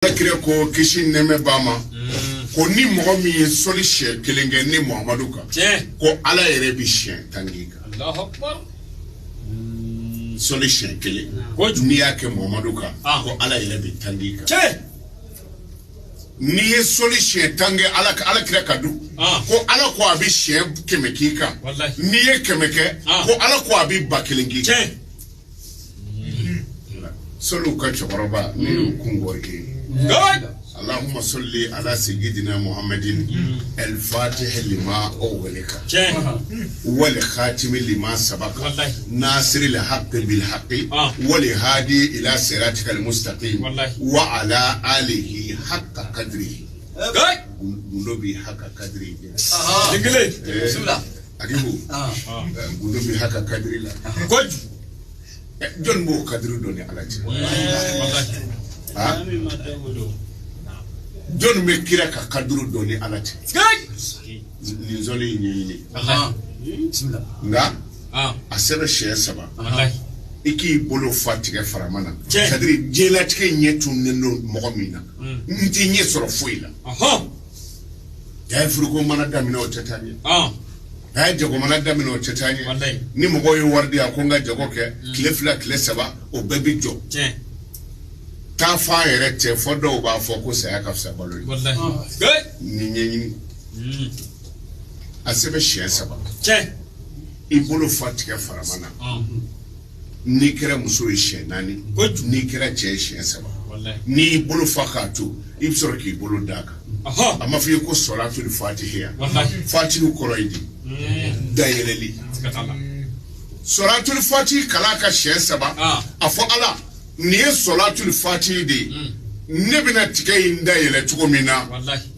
Kira ko kisi nɛmɛ b'a ma ko ni mɔgɔ min ye sɔli siɲɛ kelen kɛ ni Muhamadu kan, ko Ala yɛrɛ bɛ siɲɛ 10 k'i kan. Sɔli siɲɛ kelen n'i y'a kɛ Muhamadu kan, ko Ala yɛrɛ bɛ 10 k'i kan. N'i ye sɔli siɲɛ 10 kɛ Ala kira ka du, ko Ala ko a bɛ siɲɛ 100 k'i kan. N'i ye 100 kɛ, ko Ala ko a bɛ 1000 k'i kan. Sɔliw ka cɛkɔrɔba ne y'o kun kɔri ye. Allahumma salli ala sayyidina Muhammadin al-fatih lima ughliqa wal khatim lima sabaqa nasir al-haqq bil haqqi wal hadi ila siratikal mustaqim wa ala alihi haqqa qadrihi. Gundo bi haqqa qadrihi. Akibu gundo bi haqqa qadri la. Jɔn b'o kadiri dɔn ni Ala cɛ? Jɔn bɛ kira ka kadiri dɔn ni Ala cɛ? Nin sɔli in ɲɛɲini. Nka a sɛbɛn siɲɛ 3. I k'i bolo fa tigɛ farama na. C'est à dire diɲɛlatigɛ ɲɛ tununnen don mɔgɔ min na. N t'i ɲɛ sɔrɔ foyi la. A ye furuko mana daminɛ o tɛ taa ɲɛ. A ye jago mana daminɛ o tɛ taa ɲɛ. Ni mɔgɔw ye wari di yan ko n ka jago kɛ tile 2 tile 3 o bɛɛ bi jɔ. Taa fan yɛrɛ tɛ fɔ dɔw b'a fɔ ko saya ka fisa balo ye. Nin ɲɛɲini. A sɛbɛn siɲɛ 3. I bolo fa tigɛ farama na. N'i kɛra muso ye siɲɛ 4, n'i kɛra cɛ ye siɲɛ 3. N'i y'i bolo fa k'a to, i bɛ sɔrɔ k'i bolo d'a kan. A ma fɔ i ye ko sɔlatul fatihi. Fatihi kɔrɔ ye di? Dayɛlɛli. Sɔlatul fatihi kalan ka siɲɛ 3. A fɔ Ala, nin ye sɔlatul fatihi de ye. Ne bɛna tigɛ in dayɛlɛ cogo min na,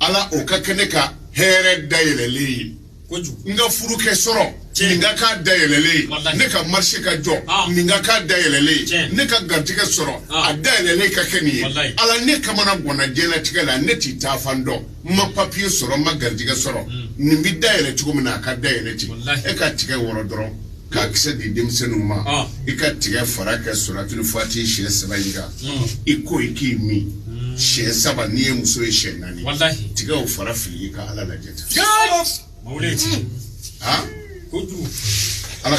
Ala o ka kɛ ne ka hɛrɛ dayɛlɛlen ye. N ka furukɛ sɔrɔ, nin ka k'a dayɛlɛlen ye. Ne ka marché ka jɔ, nin ka k'a dayɛlɛlen ye. Ne ka garijɛgɛ sɔrɔ, a dayɛlɛlen ka kɛ nin ye. Ala ne kamana ganna diɲɛlatigɛ la, ne t'i taa fan dɔn. N ma papiye sɔrɔ, n ma garijɛgɛ sɔrɔ. Nin bɛ dayɛlɛ cogo min na, a ka dayɛlɛ ten. E ka tigɛ wɔrɔ dɔrɔn k'a kisɛ di denmisɛnninw ma. I ka tigɛ fara kɛ sɔlatul fatihi siɲɛ 3 in kan. I ko i k'i min siɲɛ 3, n'i ye muso ye siɲɛ 4. Tigɛw fara fili i ka Ala lajɛ ten. An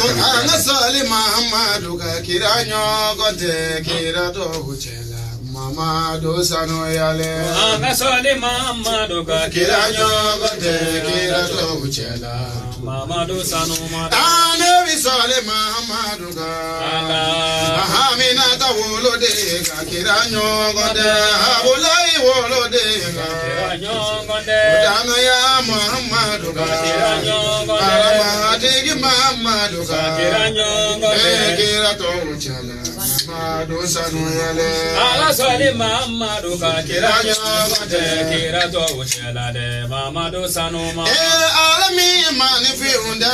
ka sɔli Muhamadu ka kira ɲɔgɔn tɛ kira tɔw cɛla Mamadu sanuyalen. An ka sɔli Muhamadu ka kira ɲɔgɔn tɛ kira tɔw cɛla Mamadu sanuma. An ne bi sɔli Muhamadu kan. Aminata woloden ka kira ɲɔgɔn tɛ Abulayi woloden ka kira ɲɔgɔn tɛ. Danuya Muhamadu kan. Kira ɲɔgɔn tɛ. Alamatigi Muhamadu kan. Kira ɲɔgɔn tɛ. Kira tɔw cɛla Mamadu sanuyalen. Ala sɔli Muhamadu ka kira ɲɔgɔn tɛ kira tɔw cɛla dɛ Mamadu sanuma. Ala min maanifinw da.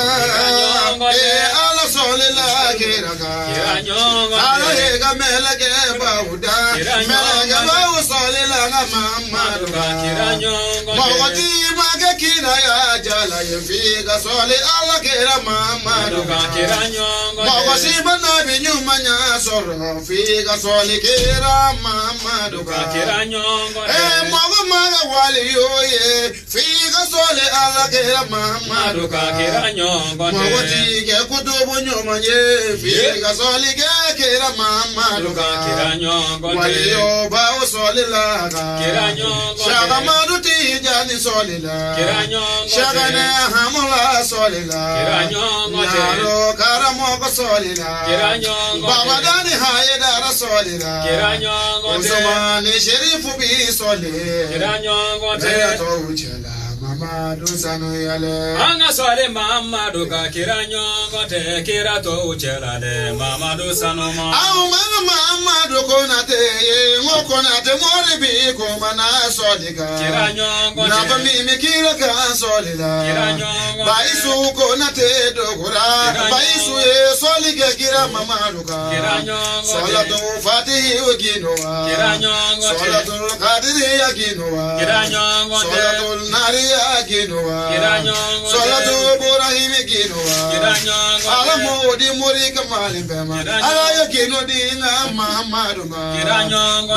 Ala sɔlila kira kan. Kira ɲɔgɔn tɛ. Ala ye ka mɛlɛkɛ baw da. Mɛlɛkɛ baw sɔlila ka Mamadu kan. Kira ɲɔgɔn tɛ. Mɔgɔ t'i ma kɛ kira ya jala ye f'i ka sɔli Ala kira Mamadu kan. Kira ɲɔgɔn tɛ. Mɔgɔ si ma nabi ɲuman ya sɔrɔ f'i ka sɔli kira Mamadu kan. Kira ɲɔgɔn tɛ. Mɔgɔ ma kɛ waliyo ye f'i ka sɔli Ala kira Mamadu kan. Kira ɲɔgɔn tɛ. Mɔgɔ t'i kɛ kutubu ɲuman ye f'i ka sɔli kɛ kira Mamadu kan. Kira ɲɔgɔn tɛ. Waliyo baw sɔli la kan. Kira ɲɔgɔn tɛ. Sakamadu Tijani sɔli la. Kira ɲɔgɔn tɛ. Sakane Hamula sɔli la. Kira ɲɔgɔn tɛ. Yaro karamɔgɔ sɔli la. Kira ɲɔgɔn tɛ. Babadani Hayidara sɔli la. Kira ɲɔgɔn tɛ. Usumani Sherifu bi sɔli. Kira ɲɔgɔn tɛ. Kira tɔw cɛla Mamadu sanuyalen. An ka sɔli Mamadu ka kira ɲɔgɔn tɛ kira tɔw cɛla dɛ Mamadu sanuma. Aw ma Mamadu Konate ye n ko Konate mori bi kumana sɔli kan. Kira ɲɔgɔn tɛ. Nafa min bɛ kira kan sɔli la. Kira ɲɔgɔn tɛ. Bayisu Konate dogora. Bayisu ye sɔli kɛ kira Mamadu kan. Kira ɲɔgɔn tɛ. Sɔlatu Fatihi o gindo wa. Kira ɲɔgɔn tɛ. Sɔlatu Kadiri ya gindo wa. Kira ɲɔgɔn tɛ. Sɔlatu Nari ya gindo wa. Kira ɲɔgɔn tɛ. Sɔlatu Ibrahimi gindo wa. Kira ɲɔgɔn tɛ. Ala Ala m'o di mori kamalen bɛɛ ma. Ala ye kinu di n ka Mahamadu ma.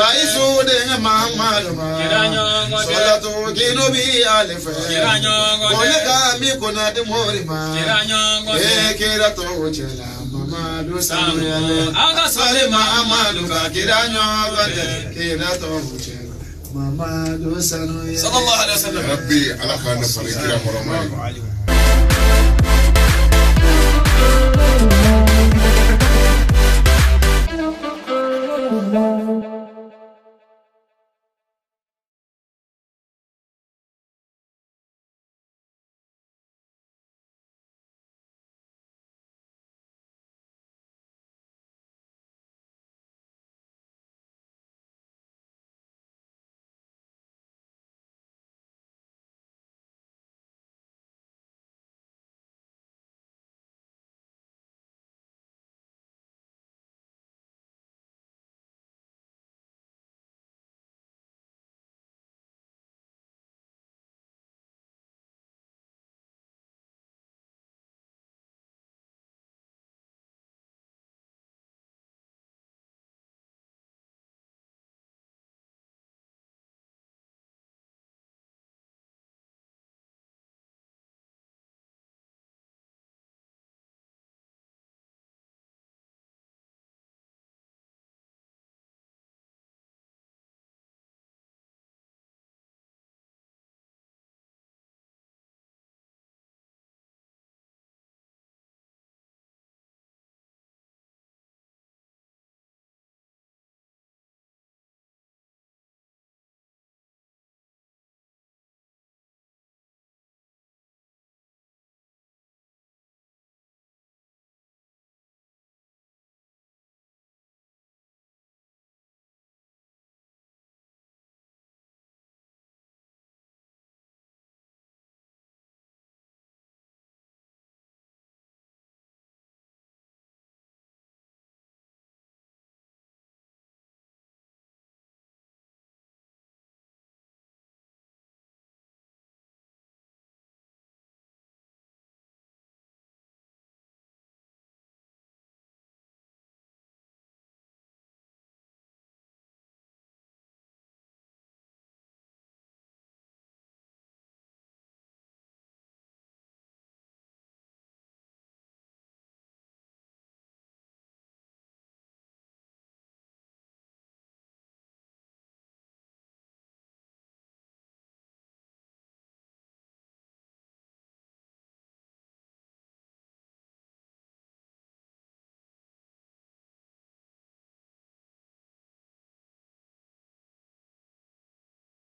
Bayisu di n ka Mahamadu ma. Sɔlatu kinu bi ale fɛ. Ko ne ka mi kunna di mori ma. Ee kira tɔw cɛ la Mamadu sanuyalen. An ka Sali Mahamadu ka kira ɲɔgɔn tɛ kira tɔw cɛ la Mamadu sanuyalen. Sallallahu alaihi wasallam. Rabbi ala k'an nafa ni kira hɔrɔma ye.